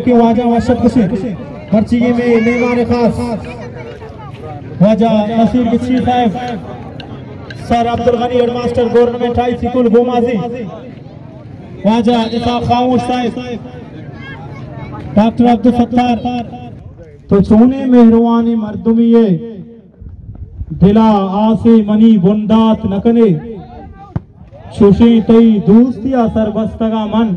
کہ واجہ وش اتک کشیں۔ مرچیگیں مئے مہمان خاص واجہ نصیر گچی صاحب، سر عبدالغنی، ہیڈ ماسٹر گورنمنٹ ہائی سکول گومازی، واجہ اسحاق خاموش صاحب، ڈاکٹر عبدالستار۔ تو چونیں مہروانیں مردمے ئے، دل ءَ آسے منی بندات نہ کن ئے۔ چوشیں تئی دوستی ءَ سر بستگ آں من۔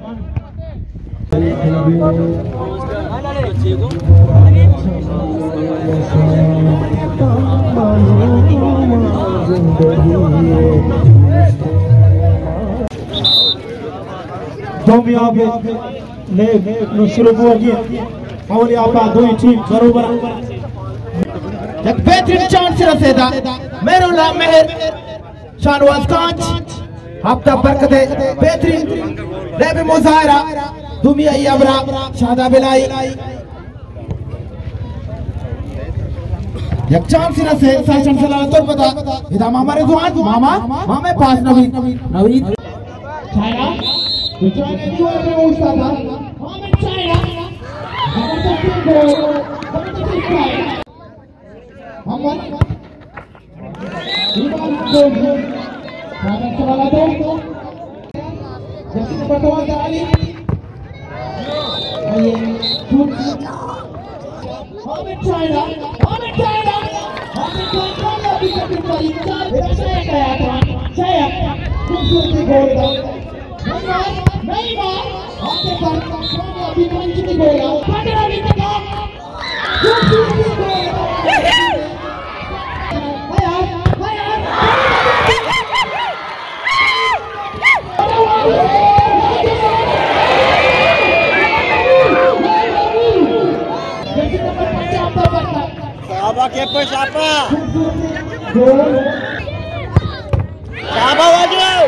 دومی ہاف ءِ لیب نوں شروع بوگی اِنت۔ اولی ہاف ءَ دوئیں ٹیم بروبر اَنت۔ یک بہترین چانس رسیدہ مہراللہ مہر، شاہنواز کانچ، آفتاب برکت ءِ بہترین لیب مظاہرہ، دومی آئی ہمراہ شاداب الہی۔ یک چانس رسے، سیشن سلامت اور پتا۔ ادا ماما رضوان، ماما، ماما پاس نوید، نوید۔ چائنا، چائنا دیوار پہ اوشتا تھا۔ ماما چائنا۔ زبردست گول، زبردست ٹرائی۔ محمد۔ شابا کے پہ شابا۔ شابا واجو۔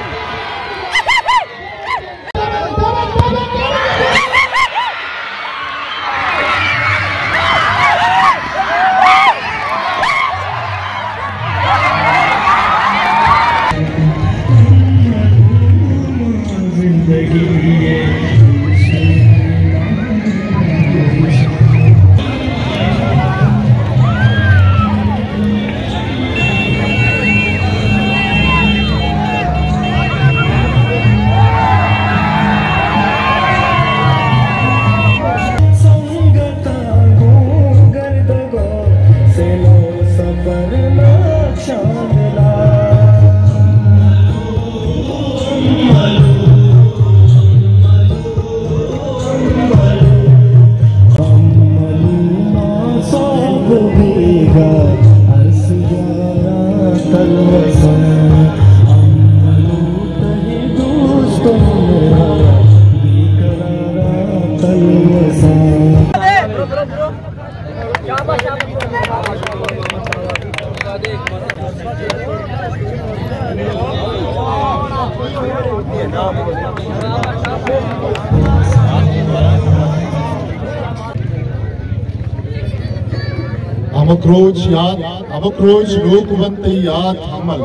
ہمک روچ یات، ہمک روچ نوک بنت تئی یات ہمل۔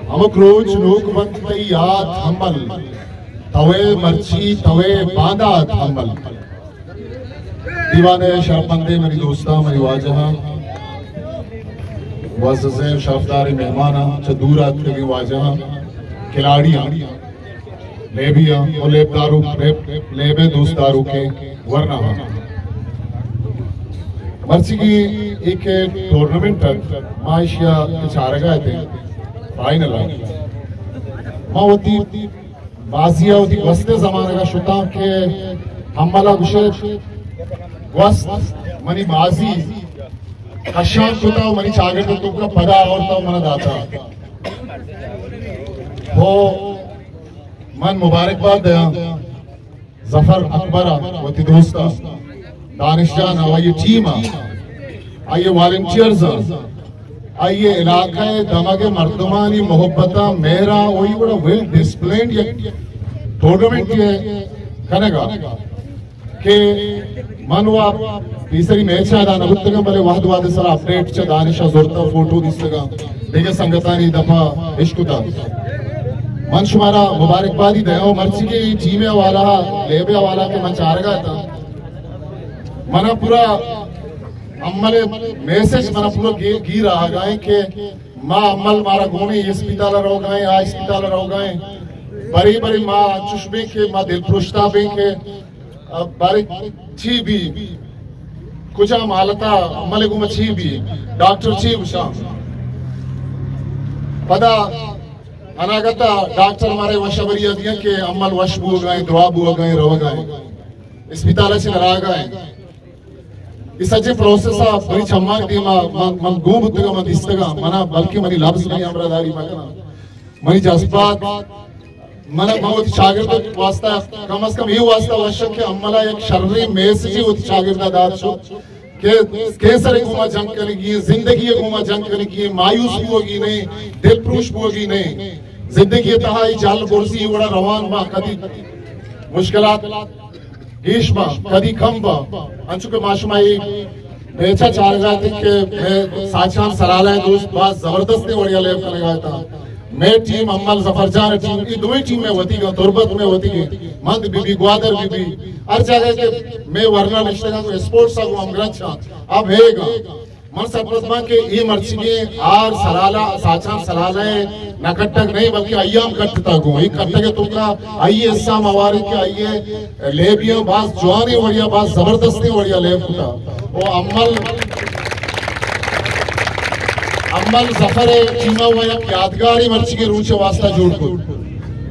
ہمک روچ نوک بنت تئی یات ہمل۔ توئے مرچی، توئے باندات ہمل۔ دیوان ءِ شرپمندیں منی دوستاں، منی واجہاں، معززیں شرفداریں مہماناں، چہ دور اتکگیں واجہاں، کھلاڑیاں، لیبیاں و لیب داروک، لیب، لیب ءِ دوست داروکیں ورناہاں۔ مرچیگیں اے کہ ٹورنامنٹ اَت، ما ایشی ءَ کہ چارگ ءَ اتیں فائنل ءَ، ما وتی ماضی ءَ وتی گوست ءِ زمانگ ءَ شتاں کہ ہمل ءَ گوشت، گوست منی ماضی کشان کتا و منی چاگرد ءِ توکا پدا آورتا و منا داتا۔ ہو، من مبارکباد دیاں ظفر اکبر ءَ، وتی دوست ءَ۔ دانش جان ءَ، آئی ٹیم ءَ، آئی والنٹیئرز ءَ، آئی علاقہ ءِ دمگ ءِ مردمانی محبت ءَ، مہر ءَ، وہی وڑا ویل ڈسپلنڈ یک ٹورنامنٹ ءِ کنگ ءَ کہ من و پیسری میچ ءَ ادا نہ بوتگاں، بلے وہد وہد ءِ سرا اپڈیٹ چہ دانش ءَ زرتہ، فوٹو دیستگاں، دگہ سنگتانی دپا اشکتہ۔ من شمارا مبارکبادی دیاں و مرچی کہ ٹیم ءِ حوالہ ءَ، لیب ءِ حوالہ ءَ کہ من چارگا اتاں، منا پورا امل میسج منا پورا گی-، گیر آگائیں کہ ما امل مارا گونے اسپتال روگائیں، آ اسپتال روگائیں۔ بری بری ما چش بیں کہ ما دل پرشتا بیں کہ بارے چی بی، کجام حالتا، امل گوما چی بی، ڈاکٹر چی گوشاں۔ پدا اناگتا ڈاکٹر مارے وشبری دیاں کہ امل وش بوگائیں، درا بوگائیں، روگائیں، اسپتال چی لراگائیں۔ اے سجیں پروسیس ءَ منی چماں دیما من، من گون بوتگاں، من دیستگاں، منا بلکہ منی لبز منی ہمراہداری مکناں۔ منی جذبات، من، من وتی چاگرد واسطہ کم از کم اے واسطہ وشاں کہ امل ءَ یک شریں میسجے وتی چاگرد ءَ دات شو کہ کینسر ءِ گوما جنگ کنگی ایں، زندگی ءِ گوما جنگ کنگی ایں، مایوس بوگی نہیں، دل پروش بوگی نہیں۔ زندگی ءِ تہا اے جل برزی وڑا روان با، کدی مشکلات گیش با، کدی کم با۔ انچو کہ ما شما اے میچا چارگا اتیں کہ مئے ساچان سلالہ ءِ دوست باز زبردستیں وڑیا لیب کنگا اتاں۔ مئے ٹیم، امل ظفر جان ءِ ٹیم، اے دوئیں ٹیم مئے وتی گاں، تربت مئے وتی گاں، مند بی بی، گوادر بی بی، ہر جاگہ کہ مئے ورنا نشتگاں، اسپورٹس ءَ گوں ہمگرنچ آں، اب ہے گاں۔ من سرپد باں کہ اے مرچیگیں آر سلالہ، ساچان سلالہ ءِ نہ کٹگ نہیں، بلکہ آئی ہم کٹتا گوں۔ اے کٹگ ءِ توکا آئی ءِ حصہ موارد کہ آئی ءِ لیبیاں باز جوانیں وڑیا، باز زبردستیں وڑیا لیب کتا۔ او امل، امل ظفر ءِ ٹیما و یک یادگاری مرچیگیں روچ ءِ واسطہ جوڑ کت۔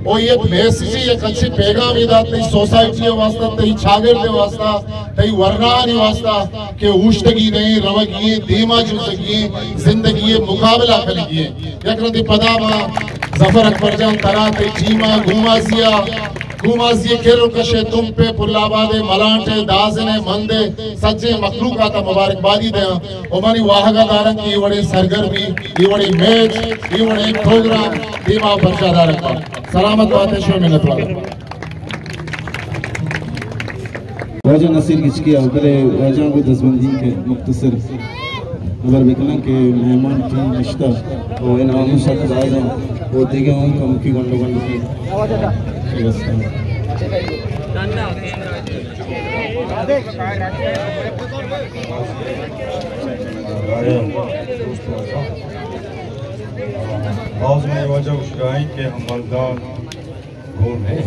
او یک میسجے، یک انچیں پیغامے دات تئی سوسائٹی ءِ واسطہ، تئی چاگرد ءِ واسطہ، تئی ورناہانی واسطہ کہ اوشتگی نہ ایں، روگی ایں، دیما جنزگی ایں، زندگی ءِ مقابلہ کنگی ایں۔ یک رندے پدا ما ظفر اکبر جان ترا، تئی ٹیم ءَ، گومازی ءَ، گومازی ءِ کر و کش ءِ تمپ ءِ، پل آباد ءِ، ملانٹ ءِ، دازن ءِ، مند ءِ سجیں مخلوقات ءَ مبارکبادی دیاں۔ و منی واہگ ءَ داراں کہ اے وڑیں سرگرمی، اے وڑیں میچ، اے وڑیں پروگرام دیما پرچا دارگ بنت۔ سلامت بات ئے، شمئے منتوار۔ واجہ نصیر گچکی ءَ، بلے واجہ گوں دزبندی کہ مختصر ہبر بکناں کہ مہمان ٹیم نشتہ و انعام سک باز اَنت و دگہ اوں کمکی گونڈو گونڈو کہ باز مئے واجہ گوشگائیں کہ ہمبلدان گون ہے۔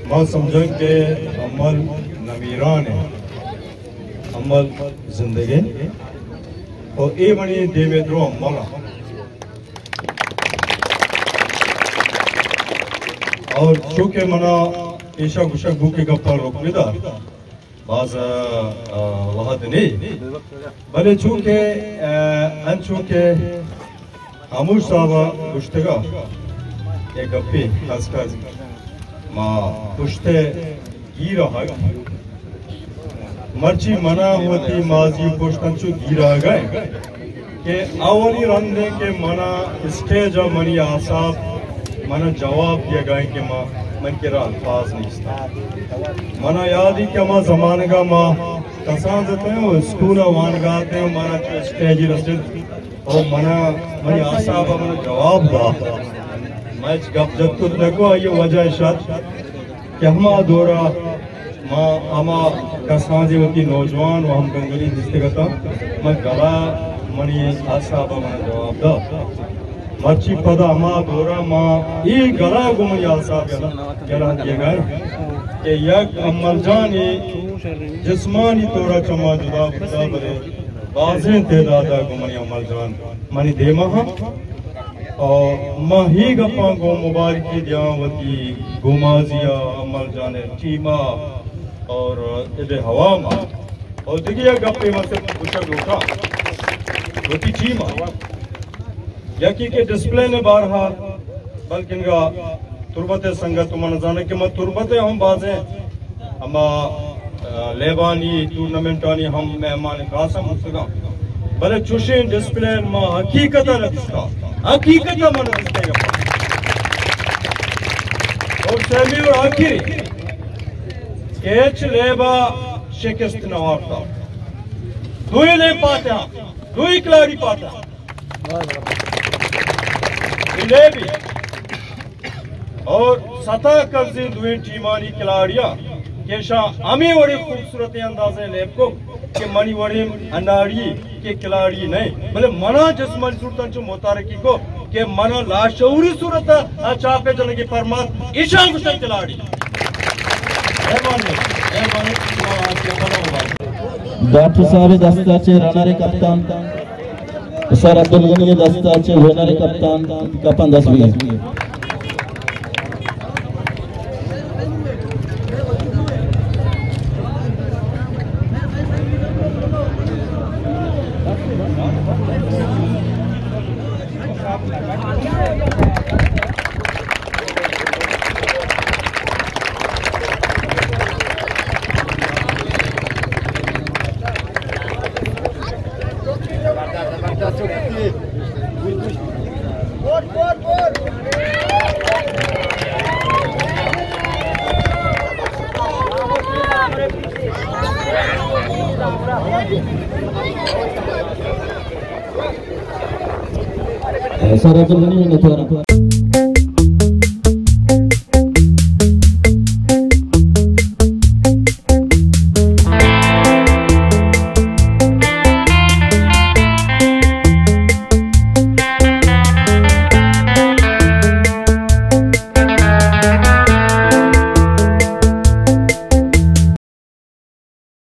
ما سمجھیں کہ ہمبل نمیران ہے، ہمبل زندگیں، اور اے منی دیمے درو ہمبل۔ اور چونکہ منا پیشہ گوشگ بو کہ گپا رک بدار، باز، آ، وہد نے۔ بلے چونکہ، آ، انچو کہ ہاموش صاحب ءَ گوشتگا یک گپے، خاص کر ما پشت ءَ گیر آہگ۔ مرچی منا وتی ماضی پشت انچو گیر آہگ ءَ کہ اولی رند ءَ کہ منا اسٹیج ءَ منی اعصاب منا جواب دیگ ءَ کہ ما، من کرا الفاظ نیست۔ منا یاد ہے کہ ہما زمانگا ما کسان زتیں و اسکول ءَ وانگا اتیں و منا چو اسٹیج رسید و منا، منی اعصاب ءَ منا جواب دا۔ ما ہچ گپ جت کت نہ کو، آئی وجہ اش ات کہ ہما دورا ما ہما کسانزے وتی نوجوان و ہم گنگلی دیستگ اتاں، من گلا منی اعصاب ءَ منا جواب دات۔ مرچی پدا ہما دورا ما اے گلا گوں منی اعصاب یلہ، یلہ دیگا کہ یک امل جانے جسمانی طورا چما جدا بوتا، بلے بازیں تعداد ءَ گوں منی امل جان منی دیما ہاں۔ اور ما ہی گپاں گوں مبارکی دیاں وتی گومازی ءَ، امل جان ءِ ٹیم ءَ اور اد ءِ عوام ءَ۔ اور دگہ یک گپے من صرف گوشگ لوٹاں وتی ٹیم ءَ، یکی کہ ڈسپلن ءِ بارہ ءَ، بلکن گا تربت ءِ سنگت من زاناں کہ من تربت ءَ ہم بازیں ہما، آ، لیبانی ٹورنامنٹانی ہم مہمان خاص ہم بوتگاں، بلے چوشیں ڈسپلن ما حقیقت ءَ نہ دیستا، حقیقت ءَ ما نہ دیستا۔ اور سیمی اور آخری کہ ہچ لیب ءَ شکست نہ وارتا، دوئیں لیب پاتہ، دوئیں کھلاڑی پاتہ۔ اے لیبی اور ستا کرزیں دوئیں ٹیمانی کھلاڑیاں کہ ایشاں ہمے وڑیں خوبصورتیں اندازے لیب کو کہ منی وڑیں اناڑی کہ کھلاڑی نہ، بلے منا جسمانی صورتاں چو متحرکی کو کہ منا لاشعوری صورت ءَ چاپے جنگی پرمات ایشاں گوشن کھلاڑی۔ مہربانی، مہربانی، شما آتے ہو، بڑا مبارک۔ ڈاکٹر صاحب دستا چے رنر کپتان، سر عبدالغنی دستا چے ونر کپتان، کپن دست بگیر۔ سر عبدالغنی منتوار۔